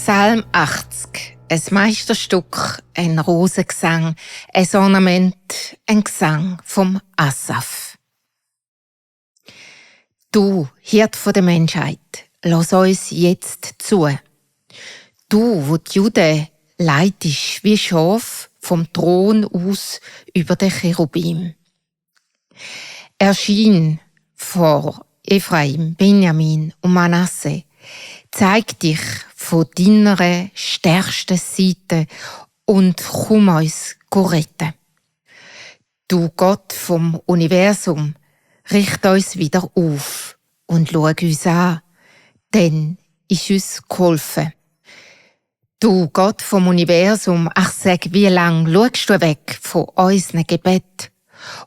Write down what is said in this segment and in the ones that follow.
Psalm 80, ein Meisterstück, ein Rosengesang, ein Ornament, ein Gesang vom Asaf. Du, Hirt der Menschheit, lass uns jetzt zu. Du, wo die Juden leitest wie Schaf vom Thron aus über den Cherubim. Erschien vor Ephraim, Benjamin und Manasse. Zeig dich von deiner stärksten Seite und komm uns retten. Du Gott vom Universum, richte uns wieder auf und schau uns an, denn ist uns geholfen. Du Gott vom Universum, ach sag, wie lang schaust du weg von unseren Gebet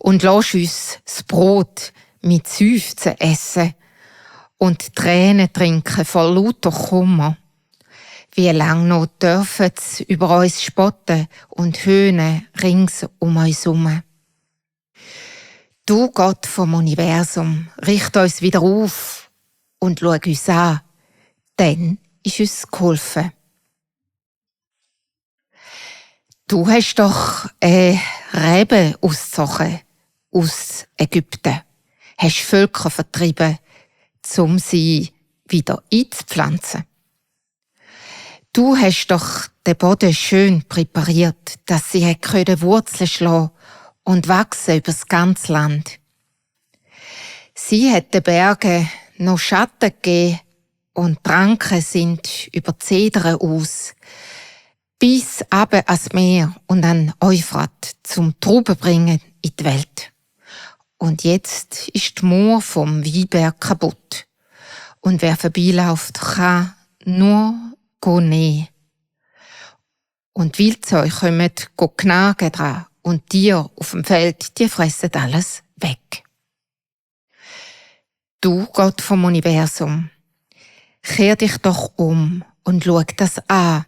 und lass uns das Brot mit Seufzen essen und Tränen trinken voll lauter Kummer. Wie lang noch dürfen sie über uns spotten und höhnen rings um uns herum. Du Gott vom Universum, richte uns wieder auf und schau uns an, dann ist uns geholfen. Du hast doch Reben ausgezogen aus Ägypten, hast Völker vertrieben, um sie wieder einzupflanzen. Du hast doch den Boden schön präpariert, dass sie Wurzeln schlagen und wachsen über das ganze Land. Sie hat den Bergen noch Schatten gegeben und die Ranken sind über die Zedern aus, bis runter ans Meer und an Euphrat zum Trauben bringen in die Welt. Und jetzt ist die Mauer vom Weinberg kaputt. Und wer vorbeiläuft, kann nur nehmen. Und Wildzeug kommen knagen dran. Und Tiere auf dem Feld, die fressen alles weg. Du, Gott vom Universum, kehr dich doch um und schau das an.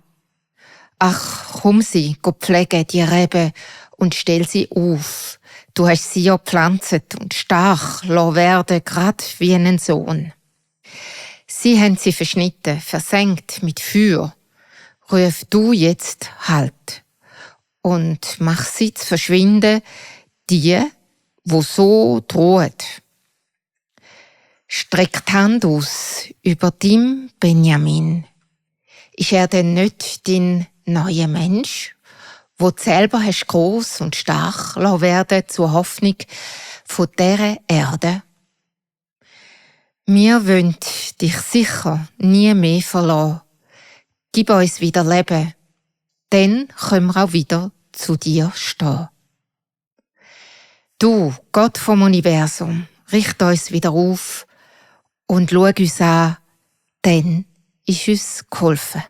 Ach, komm sie, pflege die Reben und stell sie auf. Du hast sie ja gepflanzt und stark werden, grad wie einen Sohn. Sie haben sie verschnitten, versenkt mit Feuer. Ruf du jetzt Halt und mach sie zu verschwinden, die, wo so drohen. Streck die Hand aus über dem Benjamin. Ist er denn nicht dein neuer Mensch, wo du selber hast gross und stark werden zur Hoffnung von dieser Erde? Wir wollen dich sicher nie mehr verlassen. Gib uns wieder Leben, dann können wir auch wieder zu dir stehen. Du, Gott vom Universum, richte uns wieder auf und schau uns an, dann ist uns geholfen.